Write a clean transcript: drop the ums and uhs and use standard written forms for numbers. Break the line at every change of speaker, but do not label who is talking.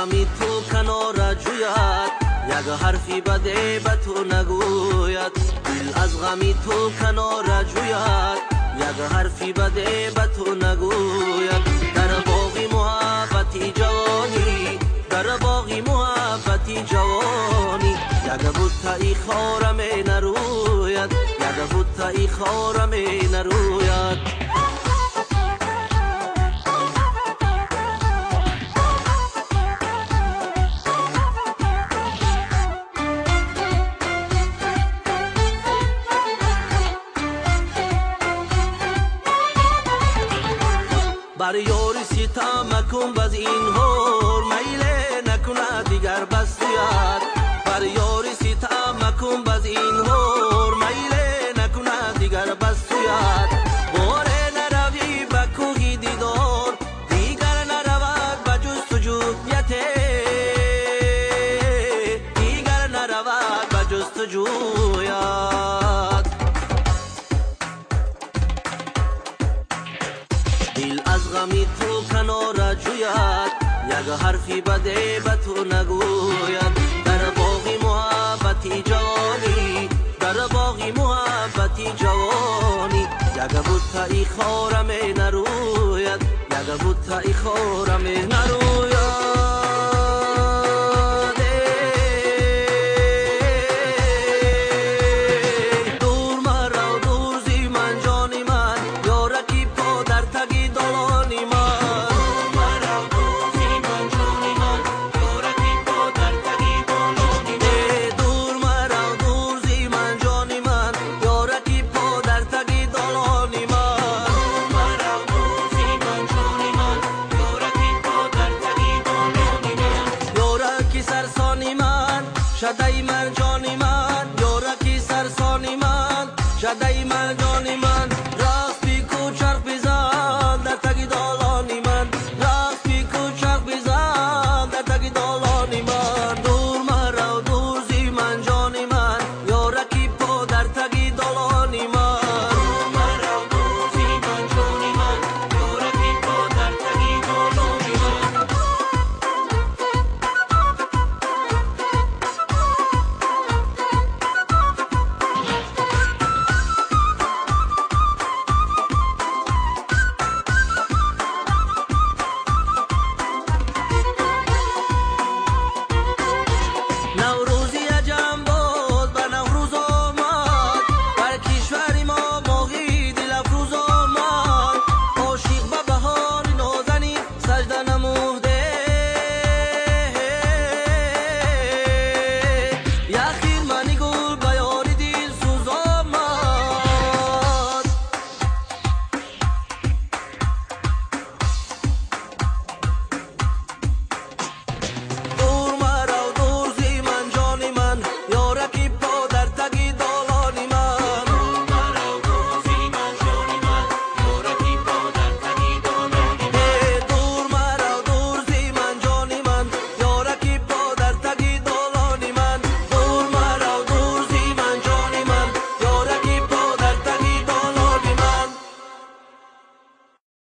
غمی تو کنار جوید، یک حرفی بده به تو نگوید. دل از غمی تو کنار جوید، یک حرفی بده به تو نگوید. در باغ محبتی جوانی، در باغ محبتی جوانی، یک بوته خارم نروید، یک بوته خارم نروید. بر یاری ستم مکن باز این هور، میل نکند دیگر بسیار. بر یاری ستم مکن باز این هور، میل نکند دیگر بسیار. باره نروی به کوهی دیدار، دیگر نرود به جستجویت، دیگر نرود به جستجویت. دل از غمی تو کنار جوید، یک حرفی بده به تو نگوید. در باغ محبتی جوانی، در باغ محبتی جوانی، یک بوته خارم نروید، یک بوته خارم نروید.